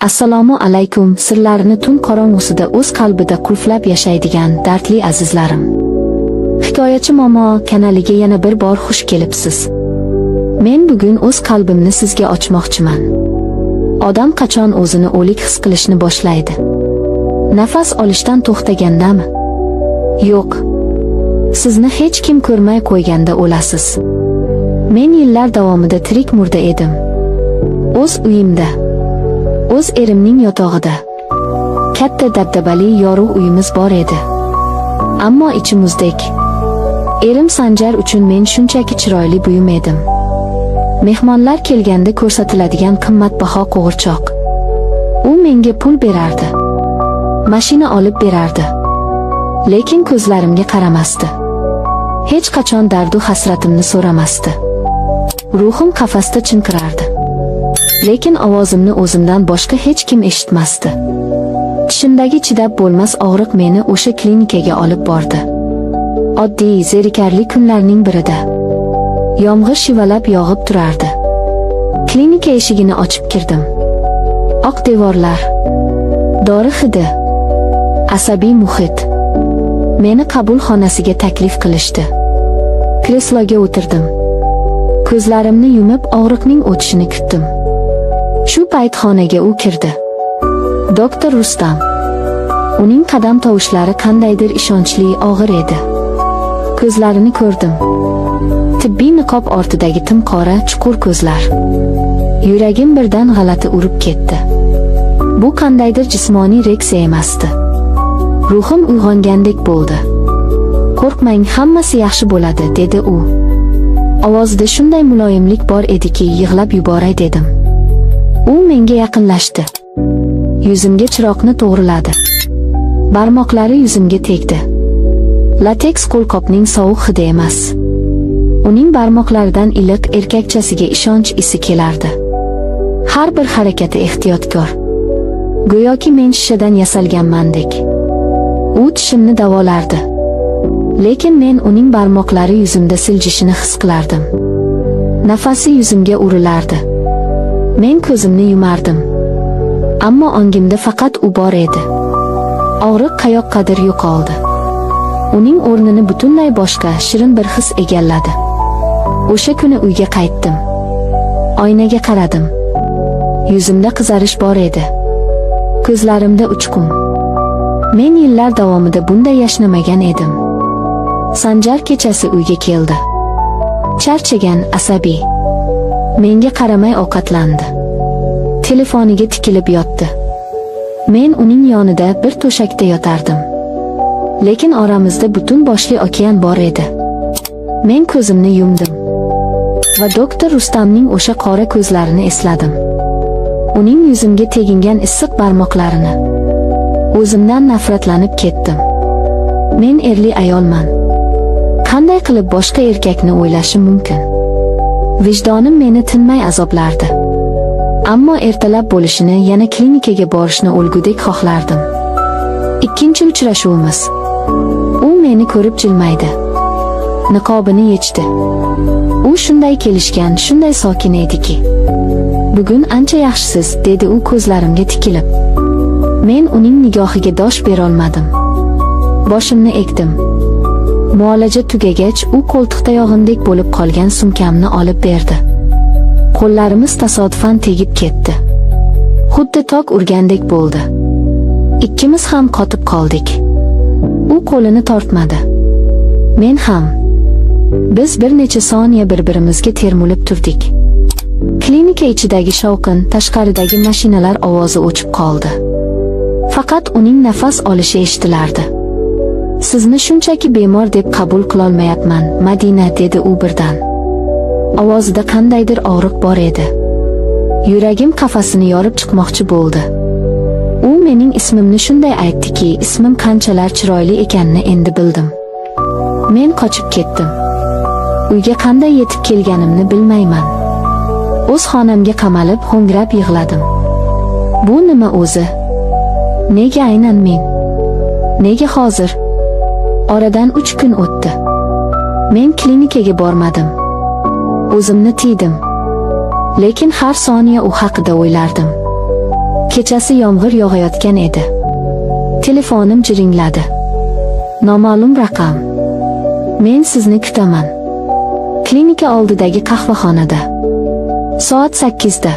Assalomu alaykum, sirlarini tun qorong'usida o'z qalbida qulflab yashaydigan dardli azizlarim. Hikoyachi momo kanaliga yana bir bor xush kelibsiz. Men bugun o'z qalbimni sizga ochmoqchiman. Odam qachon o'zini o'lik his qilishni boshlaydi? Nafas olishdan to'xtagandami? Yo'q. Sizni hech kim ko'rmay qo'yganda o'lasiz. Men yillar davomida tirik murda edim. O'z uyimda. O'z erimning yotog'ida. Katta dabdabali yorug' uyimiz bor edi. Ammo ichi muzdek. Erim Sanjar uchun men shunchaki chiroyli buyum edim. Mehmonlar kelganda ko'rsatiladigan qimmatbaho qo'g'irchoq. U menga pul berardi. Mashina olib berardi. Lekin ko'zlarimga qaramasdi. Hech qachon dardu hasratimni so'ramasdi. Ruhim qafasda chinqirardi. Lekin ovozimni o'zimdan boshqa hech kim eshitmasdi. Tishimdagi chidab bo'lmas og'riq meni o'sha klinikaga olib bordi. Oddiy, zerikarli kunlarning birida. Yomg'ir shivalab yog'ib turardi. Klinika eshigini ochib kirdim. Oq devorlar, dori hidi, asabiy muhit. Meni qabul xonasiga taklif qilishdi. Kresloga o'tirdim. Ko'zlarimni yumib og'riqning o'tishini kutdim. Shu payt xonaga u kirdi. Doktor Rustam. Uning qadam tovushlari qandaydir ishonchli, og'ir edi. Ko'zlarini ko'rdim. Tibbiy niqob ortidagi tim qora, chuqur ko'zlar. Yuragim birdan g'alati urib ketdi. Bu qandaydir jismoniy reaksiya emasdi. Ruhim uyg'ongandek bo'ldi. "Qo'rqmang, hammasi yaxshi bo'ladi", dedi u. Ovozida shunday muloyimlik bor ediki, yig'lab yuboray dedim. U menga yaqinlashdi. Yuzimga chiroqni to'g'riladi. Barmoqlari yuzimga tegdi. Lateks qo'lqopning sovuq hidi emas. Uning barmoqlaridan iliq, erkakchasiga ishonch isi kelardi. Har bir harakati ehtiyotkor. Go'yoki men shishadan yasalganmandek. U tishimni davolardi. Lekin men uning barmoqlari yuzimda siljishini his qilardim. Nafasi yuzimga urilardi. Men ko'zimni yumardim. Ammo ongimda faqat u bor edi. Og'riq qayoqqadir yo'qoldi. Uning o'rnini butunlay boshqa, shirin bir his egalladi. O'sha kuni uyga qaytdim. Oynaga qaradim. Yuzimda qizarish bor edi. Ko'zlarimda uchqun. Men yillar davomida bunday yashnamagan edim. Sanjar kechasi uyga keldi. Charchagan, asabiy. Menga qaramay ovqatlandi. Telefoniga tikilib yotdi. Men uning yonida bir to'shakda yotardim. Lekin oramizda butun boshli okean bor edi. Men ko'zimni yumdim. Va doktor Rustamning o'sha qora ko'zlarini esladim. Uning yuzimga tegingan issiq barmoqlarini. O'zimdan nafratlanib ketdim. Men erli ayolman. Qanday qilib boshqa erkakni o'ylashim mumkin? Vijdonim meni tinmay azoblardi. Ammo ertalab bo'lishini, yana klinikaga borishni o'lgudek xohlardim. Ikkinchi uchrashuvimiz. U meni ko'rib jilmaydi. Niqobini yechdi. U shunday kelishgan, shunday sokin ediki. "Bugun ancha yaxshisiz", dedi u ko'zlarimga tikilib. Men uning nigohiga dosh berolmadim. Boshimni egdim. Muolaja tugagach, u qo'ltiqtayog'imdek bo'lib qolgan sumkamni olib berdi. Qo'llarimiz tasodifan tegib ketdi. Xuddi tok urgandek bo'ldi. Ikkimiz ham qotib qoldik. U qo'lini tortmadi. Men ham. Biz bir necha soniya bir-birimizga termulib turdik. Klinika ichidagi shovqin, tashqaridagi mashinalar ovozi o'chib qoldi. Faqat uning nafas olishi eshitilardi. "Sizni shunchaki bemor deb qabul qilolmayapman, Madina", dedi u birdan. Ovozida qandaydir og'riq bor edi. Yuragim qafasini yorib chiqmoqchi bo'ldi. U mening ismimni shunday aytdiki, ismim qanchalar chiroyli ekanini endi bildim. Men qochib ketdim. Uyga qanday yetib kelganimni bilmayman. O'z xonamga qamalib, ho'ngrab yig'ladim. Bu nima o'zi? Nega aynan men? Nega hozir? Oradan 3 kun o'tdi. Men klinikaga bormadim. O'zimni tiydim. Lekin har soniya u haqida o'ylardim. Kechasi yomg'ir yog'ayotgan edi. Telefonim jiringladi. Noma'lum raqam. Men sizni kutaman. Klinika oldidagi qahvaxonada. Soat 8 da.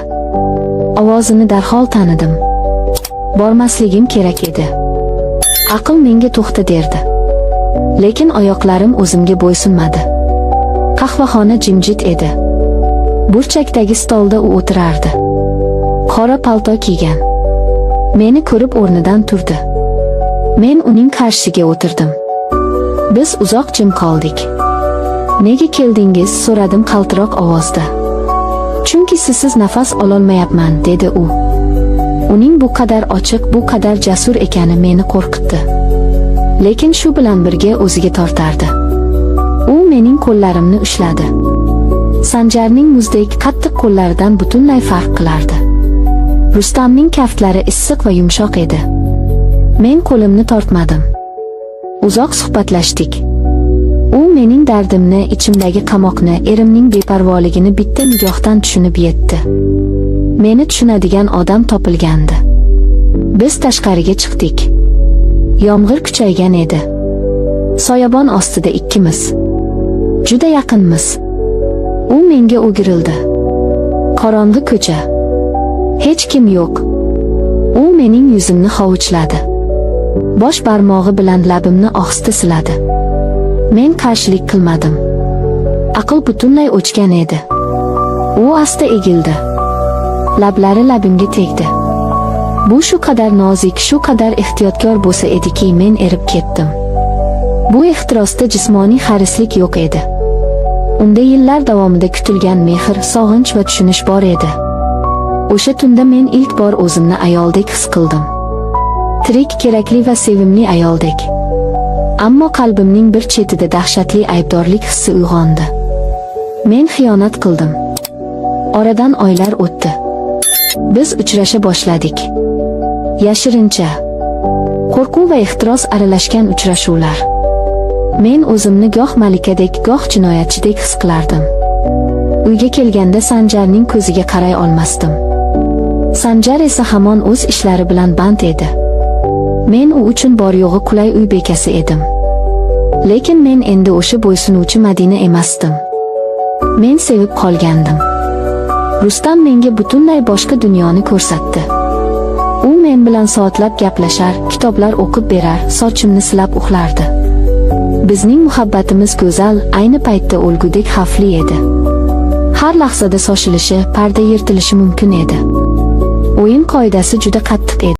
Ovozini darhol tanidim. Bormasligim kerak edi. Aql menga to'xta derdi. Lekin oyoqlarim o'zimga bo'ysunmadi. Qahvaxona jimjit edi. Burchakdagi stolda u o'tirardi. Qora palto kiygan. Meni ko'rib o'rnidan turdi. Men uning qarshisiga o'tirdim. Biz uzoq jim qoldik. "Nega keldingiz?" so'radim qaltiroq ovozda. "Chunki sizsiz nafas ololmayapman", dedi u. Uning bu qadar ochiq, bu qadar jasur ekani meni qo'rqitdi. Lekin shu bilan birga o'ziga tortardi. U mening qo'llarimni ushladi. Sanjarning muzdek qattiq qo'llaridan butunlay farq qilardi. Rustamning kaftlari issiq va yumshoq edi. Men qo'limni tortmadim. Uzoq suhbatlashdik. U mening dardimni, ichimdagi qamoqni, erimning beparvoligini bitta nigohdan tushunib yetdi. Meni tushunadigan odam topilgandi. Biz tashqariga chiqdik. Yomg'ir kuchaygan edi. Soyabon ostida ikkimiz. Juda yaqinmiz. U menga o'girildi. Qorong'i ko'cha. Hech kim yo'q. U mening yuzimni hovuchladi. Bosh barmog'i bilan labimni ohista siladi. Men qarshilik qilmadim. Aql butunlay o'chgan edi. U asta egildi. Lablari labimga tegdi. Bu shu qadar nozik, shu qadar ehtiyotkor bo'lsa ediki, men erib ketdim. Bu ehtirosda jismoniy harislik yo'q edi. Unda yillar davomida kutilgan mehr, sog'inch va tushunish bor edi. O'sha tunda men ilk bor o'zimni ayoldek his qildim. Tirik, kerakli va sevimli ayoldek. Ammo qalbimning bir chetida dahshatli aybdorlik hissi uyg'ondi. Men xiyonat qildim. Oradan oylar o'tdi. Biz uchrasha boshladik. Yashirincha. Qo'rquv va ehtiros aralashgan uchrashuvlar. Men o'zimni goh malikadek, goh jinoyatchidek his qilardim. Uyga kelganda Sanjarning ko'ziga qaray olmasdim. Sanjar esa hamon o'z ishlari bilan band edi. Men u uchun bor yo'g'i qulay uy bekasi edim. Lekin men endi o'sha bo'ysunuvchi Madina emasdim. Men sevib qolgandim. Rustam menga butunlay boshqa dunyoni ko'rsatdi. U men bilan soatlab gaplashar, kitoblar o'qib berar, sochimni silab uxlardi. Bizning muhabbatimiz go'zal, ayni paytda o'lgudek xavfli edi. Har lahzada shoshilishi, parda yirtilishi mumkin edi. O'yin qoidasi juda qattiq edi.